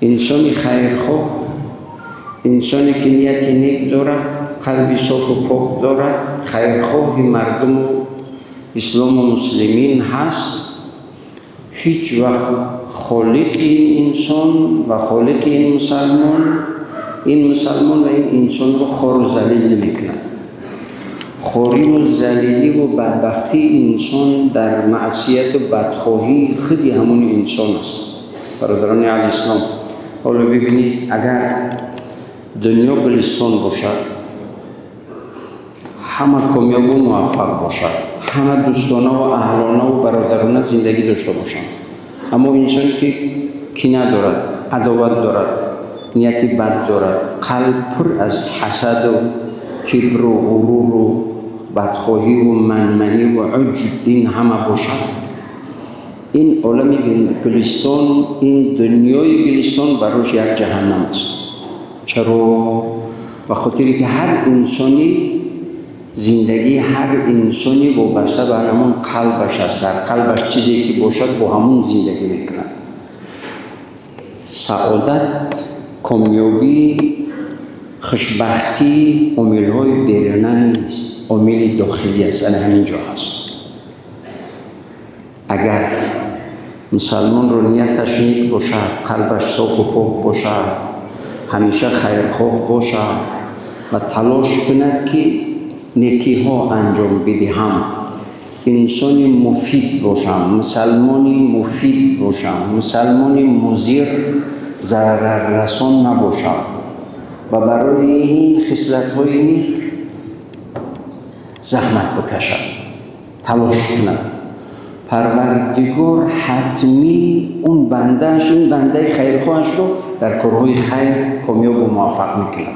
Инсони хайрхоҳ, инсоне ки нияти нек дорад, қалби софу пок дорад, хайрхоҳи мардуму ислому муслимин ҳаст, ҳеҷ вақт холиқи ин инсон ва холиқи ин мусалмон ва ин инсонро хору залил намекунад. Хориву залиливу бадбахтии инсон дар маъсияту бадхоҳии худи ҳамон инсон аст. Бародарони аҳли ислом, ҳоло бибинед, агар дунё гулистон бошад, ҳама комёбу муваффақ бошад, ҳама дӯстонаву аҳлонаву бародарона зиндагӣ дошта бошанд, аммо инсоне ки кина дорад, адоват дорад, нияти бад дорад, қалб пур аз ҳасаду кибру ғуруру бадхоҳиву манманиву уҷб, ин ҳама бошад, ин олами гулистон, ин дунёи гулистон барош як ҷаҳаннам аст. Чаро? Ба хотире ки ҳар инсони, зиндагии ҳар инсоне вобаста ба ҳамон қалбаш аст. Дар қалбаш чизе ки бошад, бо ҳамон зиндагӣ мекунад. Саодат, комёбӣ, хушбахтӣ омилҳои беруна нест, омили дохилӣ аст. Ана ҳамин ҷо ҳаст. Агар мусалмонро нияташ нек бошад, қалбаш софу пок бошад, ҳамеша хайрхоҳ бошад ва талош кунад, ки некиҳо анҷом бидиҳам, инсони муфид бошам, мусалмони муфид бошам, мусалмони музир, зараррасон набошам ва барои ин хислатҳои нек заҳмат бикашад, талош кунад, Парвардигор ҳатмӣ он бандааш, ин бандаи хайрхоҳашро дар корҳои хайр комёбу муваффақ мекунад.